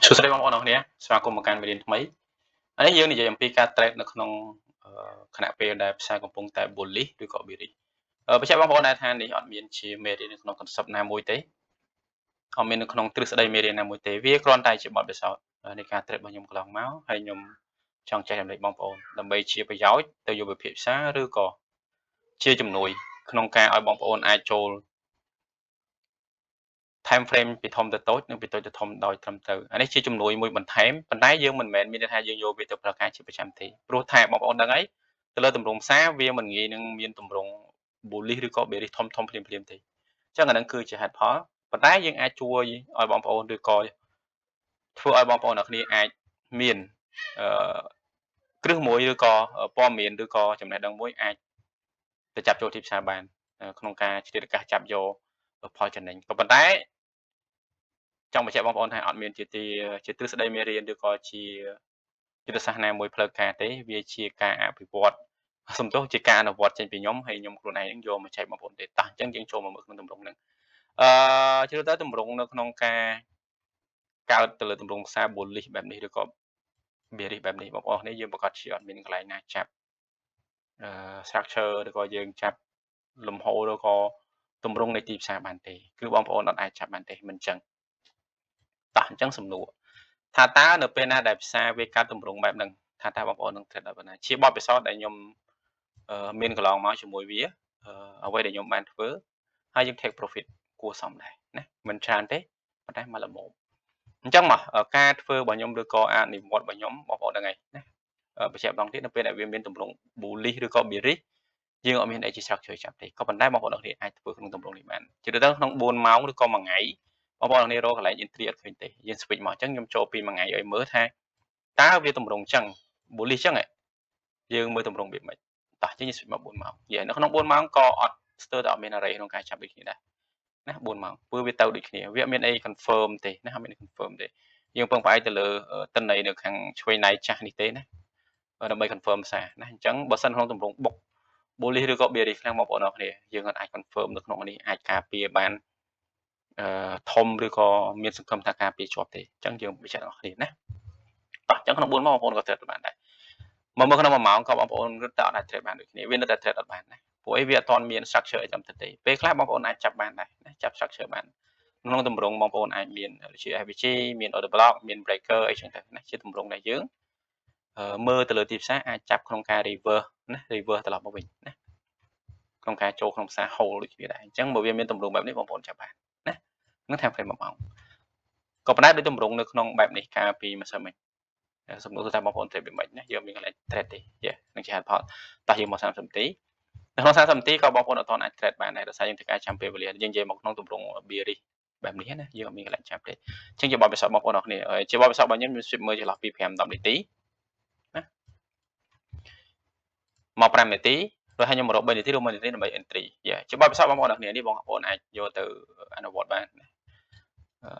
សួស្តីបងប្អូនអរគ្នាស្វាគមន៍មកកាន់មេរៀនថ្មីអានេះយើងនិយាយអំពីការ trade នៅក្នុងខណៈពេលដែលផ្សារកំពុងតែ bullish ឬក៏ bearish បញ្ជាក់បងប្អូនដែរថានេះអត់មានជាមេរៀននៅក្នុង concept ណាមួយទេអត់មាននៅក្នុងទ្រឹស្ដីមេរៀនណាមួយទេវាគ្រាន់តែជាបទពិសោធន៍នៃការ trade របស់ខ្ញុំកន្លងមកហើយខ្ញុំចង់ចែករំលែកបងប្អូនដើម្បីជាប្រយោជន៍ទៅយកវិភាគផ្សារឬក៏ជាជំនួយក្នុងការឲ្យបងប្អូនអាចចូល time frame ពីធំទៅតូចនិងពីតូចទៅធំដោយត្រឹមត្រូវអានេះជាជំនួយមួយបន្ថែមប៉ុន្តែយើងមិនមែនមានន័យថាយើងយកវាទៅប្រើការជាប្រចាំទេព្រោះថាបងប្អូនដឹងហើយទៅលើទម្រង់ផ្សារវាមិនងាយនឹងមានទម្រង់ bullish ឬក៏ bearish ធំធំភ្លាមភ្លាមទេអញ្ចឹងអានឹងគឺជាហេតុផលប៉ុន្តែយើងអាចជួយឲ្យបងប្អូនឬក៏ធ្វើឲ្យបងប្អូនអ្នកគ្នាអាចមានអឺគ្រឹះមួយឬក៏ព័ត៌មានឬក៏ចំណេះដឹងមួយអាចទៅចាប់ចូលទីផ្សារបានក្នុងការឆ្លៀតឱកាសចាប់យកផលចំណេញក៏ប៉ុន្តែចង់បញ្ជាក់បងប្អូនថាអត់មានជាទីជាទ្រឹស្ដីមេរៀនឬក៏ជាយុទ្ធសាស្ត្រណាមួយផ្លូវការទេវាជាការអភិវឌ្ឍសំទោសជាការអនុវត្តចេញពីខ្ញុំហើយខ្ញុំខ្លួនឯងនឹងយកមកចែកបងប្អូនទេតោះអញ្ចឹងយើងចូលមកមើលក្នុងទម្រង់ហ្នឹងជ្រើសទៅទម្រង់នៅក្នុងការកើតទៅលើទម្រង់ផ្សារ bullish បែបនេះឬក៏ bearish បែបនេះបងប្អូននេះយើងប្រកាសជាអត់មានកន្លែងណាចាប់structure ឬក៏យើងចាប់លំហូរឬក៏ទម្រង់នៃទីផ្សារបានទេគឺបងប្អូនអត់អាចចាប់បានទេមិនអញ្ចឹងតោះអញ្ចឹងសំណួរថាតើនៅពេលណាដែលផ្សារវាកាត់ទម្រង់បែបហ្នឹងថាតើបងប្អូននឹង trade ដល់ប៉ុណ្ណាជាបទពិសោធន៍ដែលខ្ញុំមានកន្លងមកជាមួយវាអ្វីដែលខ្ញុំបានធ្វើហើយយើង take profit គួរសមដែរណាមិនច្រើនទេប៉ុន្តែមកល្មមអញ្ចឹងមកការធ្វើរបស់ខ្ញុំឬក៏អនុវត្តរបស់ខ្ញុំបងប្អូនដឹងហើយណាបញ្ជាក់ម្ដងទៀតនៅពេលដែលវាមានទម្រង់ bullish ឬក៏ bearish យើងអត់មានអីជា structure ចាប់ទេក៏ប៉ុន្តែបងប្អូនទាំងអាចធ្វើក្នុងទម្រង់នេះបានជាទៅក្នុង4ម៉ោងឬក៏មួយថ្ងៃបងប្អូនទាំងរកកន្លែង entry អត់ឃើញទេយើង switch មកអញ្ចឹងខ្ញុំចូលពីមួយថ្ងៃឲ្យមើលថាតើវាទម្រង់អញ្ចឹង bullish អញ្ចឹងយើងមើលទម្រង់វាមិនតោះអញ្ចឹងយើង switch មក4ម៉ោងយេនៅក្នុង4ម៉ោងក៏អត់ស្ទើរតែអត់មាន array ក្នុងការចាប់ដូចគ្នាដែរណា4ម៉ោងព្រោះវាទៅដូចគ្នាវាអត់មានអី confirm ទេណាអត់មាន confirm ទេយើងពឹងផ្អែកទៅលើតិន័យនៅខាងឆ្វេងណៃចាស់នេះទេណាដើម្បី confirm សារណាអញ្ចឹងបើសិនក្នុងទម្រង់បុក bullish ឬក៏ bearish ខ្លាំងបងប្អូនអរគ្នាយើងអាច confirm នៅក្នុងនេះអាចការពារបានអឺធំឬក៏មានសង្ឃឹមថាការពារជាប់ទេអញ្ចឹងយើងពិចារណាគ្នាណាតោះអញ្ចឹងក្នុង4ម៉ោងបងប្អូនក៏ trade បានដែរមកមើលក្នុង1ម៉ោងក៏បងប្អូនរត់តែអត់អាច trade បានដូចគ្នាវានៅតែ trade អត់បានណាព្រោះអីវាអត់ទាន់មាន structure អីតាមទៅទេពេលខ្លះបងប្អូនអាចចាប់បានដែរណាចាប់ structure បានក្នុងទម្រង់បងប្អូនអាចមានដូចជា FVG មាន order block មាន breaker អីចឹងទៅណាជាទម្រង់ដែលយើងមើលទៅលើទីផ្សារអាចចាប់ក្នុងការ reverse ណា reverse ត្រឡប់មកវិញណាក្នុងការចូលក្នុងផ្សារ hold ដូចគ្នាដែរអញ្ចឹងបើវាមានទម្រង់បែបនេះបងប្អូនចាប់បានណានឹង time frame 1ម៉ោងក៏ប៉ុន្តែដូចទម្រង់នៅក្នុងបែបនេះកាលពីម្សិលមិញសំណួរថាបងប្អូន trade វាមិនណាយើងមានកន្លែង trade ទេយេនឹងជាហេតុផលតោះយើងមក30នាទីនៅក្នុង30នាទីក៏បងប្អូនអត់ទាន់អាច trade បានដែរដោយសារយើងត្រូវការចាំពេលវេលាយើងនិយាយមកក្នុងទម្រង់ bearish បែបនេះណាយើងអត់មានកន្លែងចាប់ទេអញ្ចឹងជាបទពិសោធន៍បងប្អូនអរគ្នាជាបទពិសោធន៍របស់ខ្ញុំខ្ញុំ sweep មើលចន្លោះពី5 10នាទីណាមក5នាទីព្រោះថាខ្ញុំមករក3នាទីឬ1នាទីដើម្បី entry យ៉ាជាបទពិសោធន៍បងប្អូនអរគ្នានេះបងប្អូនអាចយកទៅអនុវត្តបានណា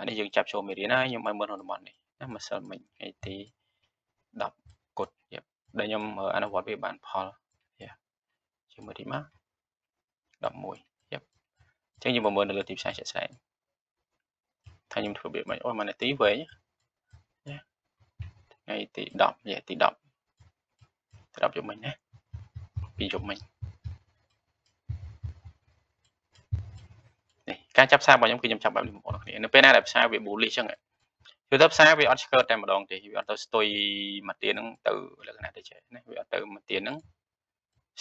នេះយើងចាប់ចូលមេរៀនហើយខ្ញុំឲ្យមើលក្នុងតំបន់នេះណាម្សិលមិញថ្ងៃទី10គត់ដែលខ្ញុំអនុវត្តវាបានផលយ៉ាជាមួយទីមក11យ៉ាអញ្ចឹងយើងមកមើលនៅលើទីផ្សារជាក់ស្ដែងថាខ្ញុំធ្វើវាមិនអូមួយនាទីវែងណាថ្ងៃទី10យ៉ាទី10 10យប់មិញណាពីយប់មិញនេះការចាប់ផ្សាររបស់ខ្ញុំគឺខ្ញុំចាប់បែបនេះបងប្អូនគ្នានៅពេលណាដែលផ្សារវា bullish ចឹងគឺទៅផ្សារវាអត់ឆ្កើតតែម្ដងទេវាអត់ទៅស្ទុយមួយទៀនហ្នឹងទៅលក្ខណៈទៅចេះណាវាអត់ទៅមួយទៀនហ្នឹង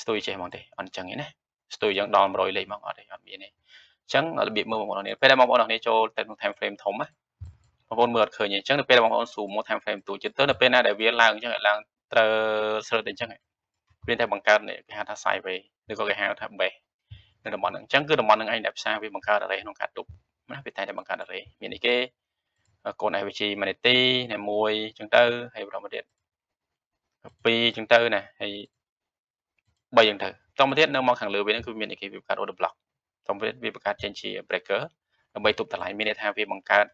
ស្ទុយចេះហ្មងទេអត់ចឹងទេណាស្ទុយយ៉ាងដល់100លេខហ្មងអត់ទេអត់មានទេអញ្ចឹងរបៀបមើលបងប្អូនគ្នាពេលដែលបងប្អូនគ្នាចូលទៅក្នុង time frame ធំណាបងប្អូនមើលអត់ឃើញទេអញ្ចឹងនៅពេលដែលបងប្អូន zoom មក time frame ទូចទៅនៅពេលណាដែលវាឡើងអញ្ចឹងឡើងត្រូវស្រើតអញ្ចឹងវាតែបង្កើតនេះគេហៅថា sideways ឬក៏គេហៅថា base នៅតំបន់ហ្នឹងអញ្ចឹងគឺតំបន់ហ្នឹងឯងដែលផ្សារវាបង្កើត array ក្នុងការទប់ណាវាតែតែបង្កើត array មានអីគេកូន FVG 1នាទីណែ1អញ្ចឹងទៅហើយបន្តមកទៀត2អញ្ចឹងទៅណាហើយ3អញ្ចឹងទៅតមកទៀតនៅមកខាងលើវាហ្នឹងគឺមានអីគេវាបង្កើត order block តមកទៀតវាបង្កើតចេញជា breaker ដើម្បីទប់តម្លៃមានន័យថាវាបង្កើត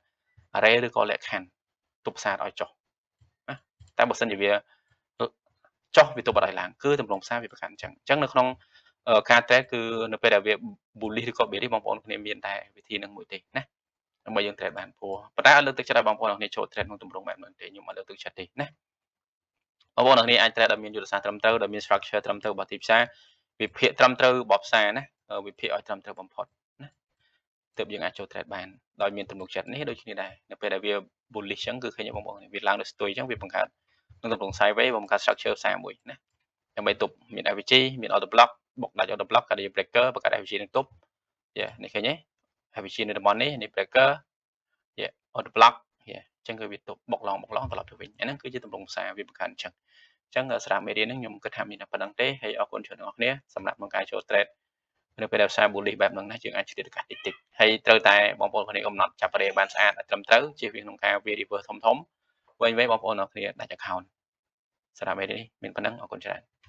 array ឬក៏លក្ខខណ្ឌទប់ផ្សារឲ្យចុះណាតែបើសិនជាវាចុះវាទប់អត់ឲ្យឡើងគឺតម្រងផ្សារវាបង្កើតអញ្ចឹងអញ្ចឹងនៅក្នុងការ trade គឺនៅពេលដែលវា bullish ឬក៏ bearish បងប្អូនគ្នាមានតែវិធីនឹងមួយទេណា ដើម្បីយើង trade បានព្រោះប៉ុន្តែអត់លើកទឹកចិត្តឲ្យបងប្អូនអរគ្នាចូល trade ក្នុងទម្រង់បែបហ្នឹងទេខ្ញុំអត់លើកទឹកចិត្តទេណាបងប្អូនអរគ្នាអាច trade ដោយមានយុទ្ធសាស្ត្រត្រឹមត្រូវដោយមាន structure ត្រឹមត្រូវរបស់ទីផ្សារវិភាគត្រឹមត្រូវរបស់ផ្សារណាវិភាគឲ្យត្រឹមត្រូវបំផុតណាទើបយើងអាចចូល trade បានដោយមានទំនុកចិត្តនេះដូចគ្នាដែរនៅពេលដែលវា bullish ចឹងគឺឃើញបងប្អូនវាឡើងដល់ស្ទុយចឹងវាបង្កើតក្នុងទម្រង់ sideways បង្កើត structure ផ្សារមួយណាដើម្បីទប់មាន FVG មាន order block បុកដាច់ order block កាត់ជា breaker បង្កើត FVG នឹងទប់យ៉ានេះឃើញទេ FVG នៅតំបន់នេះនេះ breaker យ៉ា order block យ៉ាអញ្ចឹងគឺវាទប់បុកឡងបុកឡងត្រឡប់ទៅវិញអាហ្នឹងគឺជាទម្រង់ផ្សារវាបង្កើតអញ្ចឹងអញ្ចឹងសម្រាប់មេរៀនហ្នឹងខ្ញុំគិតថាមានតែប៉ុណ្្នឹងទេហើយអរគុណច្រើនអ្នកនរគ្នាសម្រាប់ក្នុងការចូល trade នៅពេលដែលផ្សារ bullish បែបហ្នឹងណាយើងអាចឆ្លៀតឱកាសតិចតិចហើយត្រូវតែបងប្អូនគ្នាកំណត់ចាប់រេបានស្អាតត្រឹមត្រូវជៀសវាងក្នុងការវា reverse ធំធំវិញវិញបងប្អូនអរគ្នាដាច់ account សម្រាប់មេរៀននេះមានប៉ុណ្្នឹងអរគុណច្រើន។